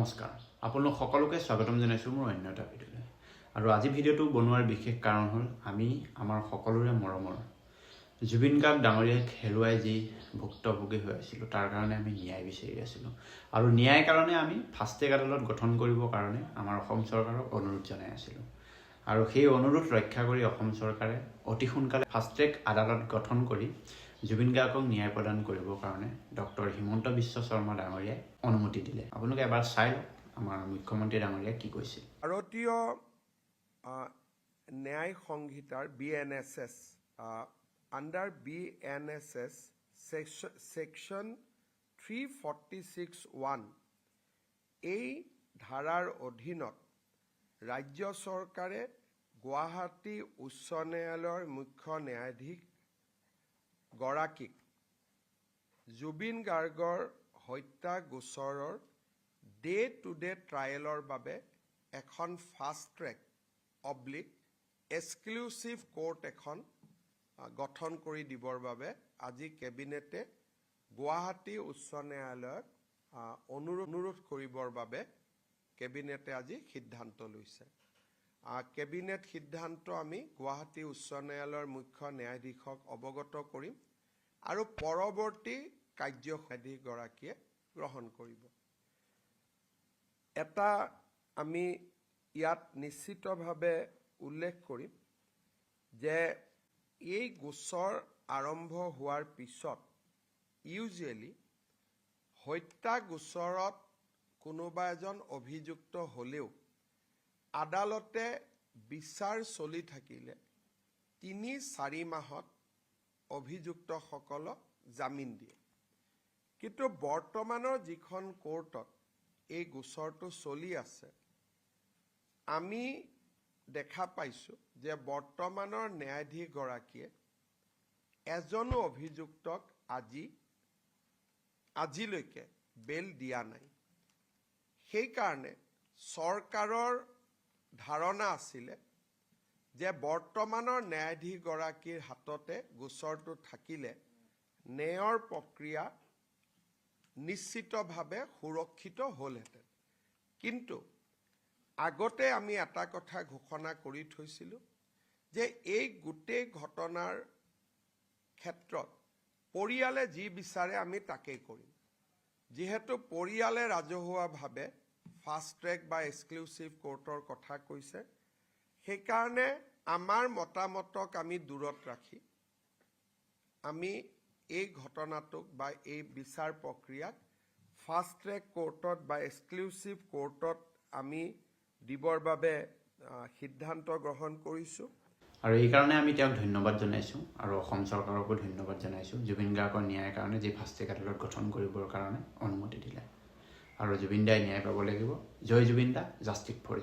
নমস্কাৰ, আপোনালোক সকলোকে স্বাগতম জনাইছোঁ মোৰ অন্য এটা ভিডিঅ'লৈ। আৰু আজি ভিডিঅ'টো বনোৱাৰ বিশেষ কাৰণ হ'ল, আমি আমাৰ সকলোৰে মৰমৰ জুবিন গাৰ্গ ডাঙৰীয়াক হেৰুৱাই যি ভুক্তভোগী হৈ আছিলোঁ, তাৰ কাৰণে আমি ন্যায় বিচাৰি আছিলোঁ। আৰু ন্যায়ৰ কাৰণে আমি ফাষ্ট ট্ৰেক আদালত গঠন কৰিবৰ কাৰণে আমাৰ অসম চৰকাৰক অনুৰোধ জনাই আছিলোঁ। আৰু সেই অনুৰোধ ৰক্ষা কৰি অসম চৰকাৰে অতি সোনকালে ফাষ্ট ট্ৰেক আদালত গঠন কৰি জুবিন গাৰ্গক ন্যায় প্ৰদান কৰিবৰ কাৰণে ডক্টৰ হিমন্ত বিশ্ব শৰ্মা ডাঙৰীয়াই অনুমতি দিলে। আপোনালোকে এবাৰ চাই লওক আমাৰ মুখ্যমন্ত্ৰী ডাঙৰীয়াই কি কৈছিল। ভাৰতীয় ন্যায় সংহিতাৰ BNSS, under BNSS section 346(1), এই ধাৰাৰ অধীনত ৰাজ্য চৰকাৰে গুৱাহাটী উচ্চ ন্যায়ালয়ৰ মুখ্য ন্যায়াধীশ গৰাকীক জুবিন গাৰ্গৰ হত্যা গোচৰৰ ডে টু ডে ট্ৰায়েলৰ বাবে এখন fast track oblique exclusive court এখন গঠন কৰি দিবৰ বাবে আজি কেবিনেটে গুৱাহাটী উচ্চ ন্যায়ালয়ক অনুৰোধ কৰিবৰ বাবে কেবিনেটে আজি সিদ্ধান্ত লৈছে। কেবিনেট সিদ্ধান্ত আমি গুৱাহাটী উচ্চ ন্যায়ালয়ৰ মুখ্য ন্যায়াধীশক অৱগত কৰিম আৰু পৰৱৰ্তী কাৰ্য ন্যায়াধীশগৰাকীয়ে গ্ৰহণ কৰিব। এটা আমি ইয়াত নিশ্চিতভাৱে উল্লেখ কৰিম যে এই গোচৰ আৰম্ভ হোৱাৰ পিছত ইউজুৱেলি হত্যা গোচৰত কোনোবা এজন অভিযুক্ত হ'লেও আদালতে বিচাৰ চলি থাকিলে 3-4 মাহত অভিযুক্তসকলক জামিন দিয়ে। কিন্তু বৰ্তমানৰ যিখন কোৰ্টত এই গোচৰটো চলি আছে, আমি দেখা পাইছোঁ যে বৰ্তমানৰ ন্যায়াধীশগৰাকীয়ে এজনো অভিযুক্তক আজিলৈকে বেল দিয়া নাই। সেইকাৰণে চৰকাৰৰ ধাৰণা আছিলে যে বৰ্তমানৰ ন্যায়াধীশগৰাকীৰ হাততে গোচৰটো থাকিলে ন্যায়ৰ প্ৰক্ৰিয়া নিশ্চিতভাৱে সুৰক্ষিত হ'লহেঁতেন। কিন্তু আগতে আমি এটা কথা ঘোষণা কৰি থৈছিলোঁ যে এই গোটেই ঘটনাৰ ক্ষেত্ৰত পৰিয়ালে যি বিচাৰে আমি তাকেই কৰিম। যিহেতু পৰিয়ালে ৰাজহুৱাভাৱে ফাষ্ট ট্ৰেক বা এক্সক্লুচিভ কোৰ্টৰ কথা কৈছে, সেইকাৰণে আমাৰ মতামতক আমি দূৰত ৰাখি আমি এই ঘটনাটোক বা এই বিচাৰ প্ৰক্ৰিয়াক ফাষ্ট ট্ৰেক কোৰ্টত বা এক্সক্লুচিভ কোৰ্টত আমি দিবৰ বাবে সিদ্ধান্ত গ্ৰহণ কৰিছোঁ। আৰু এইকাৰণে আমি তেওঁক ধন্যবাদ জনাইছোঁ আৰু অসম চৰকাৰকো ধন্যবাদ জনাইছোঁ, জুবিন গাৰ্গৰ ন্যায়ৰ কাৰণে যি ফাষ্ট ট্ৰেক আদালত গঠন কৰিবৰ কাৰণে অনুমতি দিলে। আৰু জুবিন দাই ন্যায় পাব লাগিব। জয় জুবিন দা, জাষ্টিছ ফৰ।